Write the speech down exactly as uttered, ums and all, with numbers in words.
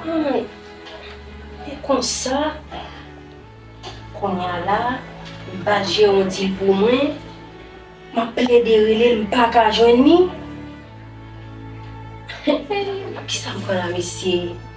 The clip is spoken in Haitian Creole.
Ay, e konsa, kounye a la, m pa jere yon dil pou mwen, m ap plede rele l, m pa ka jwenn li. Kisa m pran la, mesye?